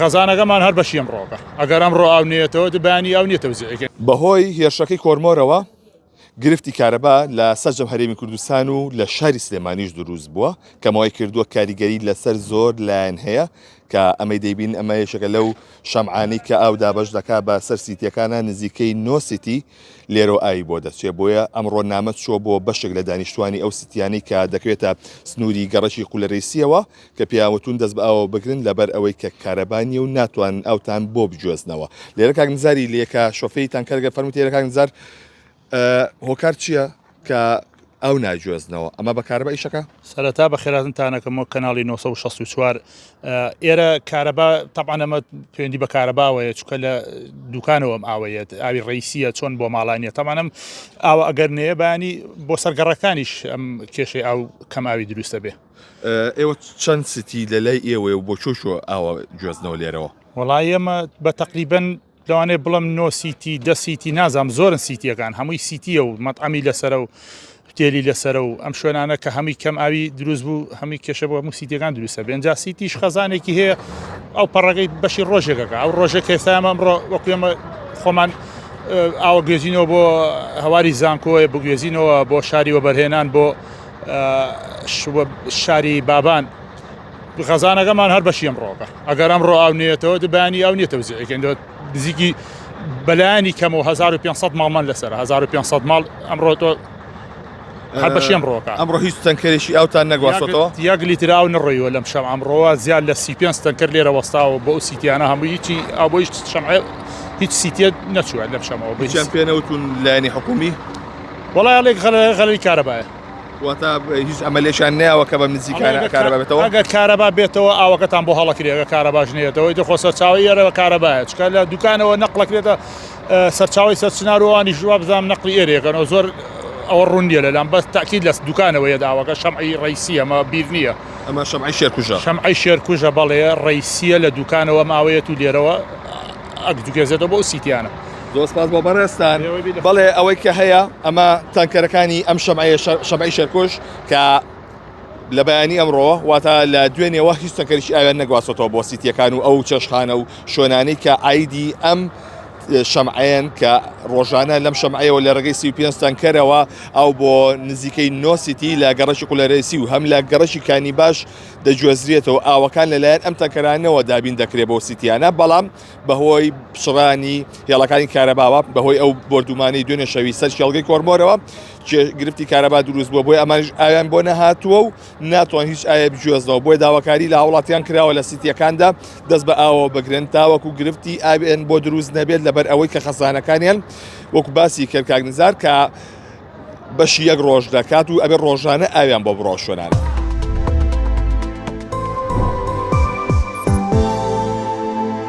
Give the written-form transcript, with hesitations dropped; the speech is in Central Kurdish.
خەزانەکەمان هەر بەشی ئەمڕۆکە ئەگەر ئەمڕۆ ئاو نێتەوە بەیانی ئاو نیە تەوزیعەکەین. بەهۆی هێرشەکەی کۆرمۆرەوە گرفتی کارەبا لە سەرجەم هەرێمی کوردستان و لە شاری سلێمانیش دروست بووە کە ئەمە وای کردووە کاریگەری لەسەر زۆر لایەن هەیە کە ئەمەی دەیبین ئەمە یەکێکە لەو شەمعانەی کە ئاو دابەش دەکا بە سەر سیتیەکانە نزیکەی نۆ سیتی لێرەوە ئاوی بۆ دەچێ بۆیە ئەمڕۆ نامە چووە بۆ بەشێک لە دانیشتوانی ئەو سیتیانەی کە دەکەوێتە سنووری گەڕەکی قولەرەیسیەوە کە پێیان وتون دەست بە ئاوەوە بگرن لەبەر ئەوەی کە کارەبا نیە و ناتوانن ئاوتان بۆ بگوێزنەوە لێرە کاک نزاری لێ کە شۆفێری تانکەر گەر فەرمووت لێرە کاک نزار هۆکار چییە کە ئاو ناگوێزنەوە ئەمە بە کارەبا ئیشەکە؟ سەرەتا بەخێراتنتان ئەکەم وەک کەناڵی 964 ئێرە کارەبا تەبعەن ئەمە پەیوەندی بە کارەباوەیە چونکە لە دوکانەوە ئەم ئاوەیەت ئاوی ڕئیسیە چۆن بۆ ماڵانیە تەبعەن ئەم ئاوە ئەگەر نەیە بەیانی بۆ سەرگەڕەکانیش ئەم کێشەی ئاو کەم ئاوی دروستە بێ. ئێوە چەند سیتی لە لای ئێوەیە و بۆ کوێ کوێ ئاوە گوێزنەوە لێرەوە؟ وەڵا ئێمە بە تەقریبەن لەوانەیە بڵێم نۆ سیتی دە سیتی نازانم زۆرن سیتیەکان هەمووی سیتیە و مەتعەمی لەسەرە و هوتێلی لەسەرە و ئەم شوێنانە کە هەمووی کەم ئاوی دروست بوو هەمووی کێشە بۆ هەموو سیتیەکان دروستە بێ ئینجا سیتیش خەزانێکی هەیە ئەو پەڕەکەی بەشی ڕۆژێکەکە ئەو ڕۆژێک کە ئێستا ئێمە ئەمڕۆ وەکو ئێمە خۆمان ئاوە گوێزینەوە بۆ هەواری زانکۆیە بگوێزینەوە بۆ شاری وەبەرهێنان بۆ شاری بابان خەزانەکەمان هەر بەشی ئەمڕۆکە ئەگەر ئەمڕۆ ئاو نێتەوە بەیانی ئاو نیە تەوزیعەکەین نزیکی بەلایانی کەمەوە 1500 ماڵمان لەسەر 1500 ماڵ ئەمڕۆ تۆ هەر بەشی ئەمڕۆکە ئەمڕۆ هیچ تەنکەرێکی ئاوتان نەگواستەوە یەک لیتر ئاو نەڕۆیوە لەم شەم ئەمڕۆوە زیاد لە 35 تەنکەر لێرە وەستاوە بۆ ئەو سیتیانە هەموو هیچی ئاو بۆ هیچ شەمعە هیچ سیتیە نەچووە لەم شەمەوە هیچیان پێ نەوتون لایەنی حکومی وەڵای ئەڵێک غەلەی کارەبایە واتە هیچ ئەمەلێکیان نەیاوە کە بەم نزیکانە کارەبا بێتەوە؟ ئەگەر کارەبا بێتەوە ئاوەکەتان بۆ هەڵەکرێ ئەگەر کارەباش نەیەتەوە ئیتر خۆ سەرچاوەی ئێرە کارەبایە چونکە لە دوکانەوە نەقڵەکرێتە سەرچاوەی سەرچنار و ئەوانیش وا بزانم نەقلی ئێرەیەکەنەوە زۆر ئەوە ڕوون نییە لەلام بەس تاکید لە دوکانەوە یەت ئاوەکە شەمعی ڕەیسیە ئەمە بیر نییە ئەمە شەمعی شێرکوژە شەمعی شێرکوژە بەڵێ ڕەیسیە لە دوکانەوە ماوەیەت و لێرەوە ئەگدوگێزێتەوە بۆ ئەو سیتیانە. زۆر سپاس بۆ بەڕێزتان. بەڵێ ئەوەی کە هەیە ئەمە تانکەرەکانی ئەم شەمعەیە شەمعی شێرکوژ کە لە بەیانی ئەمڕۆ واتە لە دوێنێوە هیچ تەنکەرێکی ئاویان نەگواستۆتەوە بۆ سیتیەکان و ئەو چێشخانە و شوێنانەی کە ئایدی ئەم شەمعەیەن کە ڕۆژانە لەم شەمعەیەوە لە ڕێگەی 35 تەنکەرەوە ئەو بۆ نزیکەی نۆ سیتی لە گەڕەکی قولەرەسی و هەم لە گەڕەکی کانی باش دەگوێزرێتەوە ئاوەکان لەلایەن ئەم تەنکەرانەوە دابین دەکرێت بۆ سیتیانە بەڵام بەهۆی پچڕانی هێڵەکانی کارەباوە بەهۆی ئەو بۆردومانی دوێنێ شەوی سەر کێڵگەی کۆرمۆرەوە گرفتی کارەبا دروست بووە بۆی ئەمانش ئاویان بۆ نەهاتووە و ناتوان هیچ ئاوێ بگوێزنەوە بۆی داواکاری لە هاوڵاتیان کراوە لە سیتیەکاندا دەست بە ئاوەوە بگرن تاوەکو گرفتی ئاوێن بۆ دروست نەبێت لەبەر ئەوەی کە خەزانەکانیان وەکو باسی کرد کاک نزار کە بەشی یەک ڕۆژ دەکات و ئەبێ ڕۆژانە ئاویان بۆ بڕۆ شوێنانە.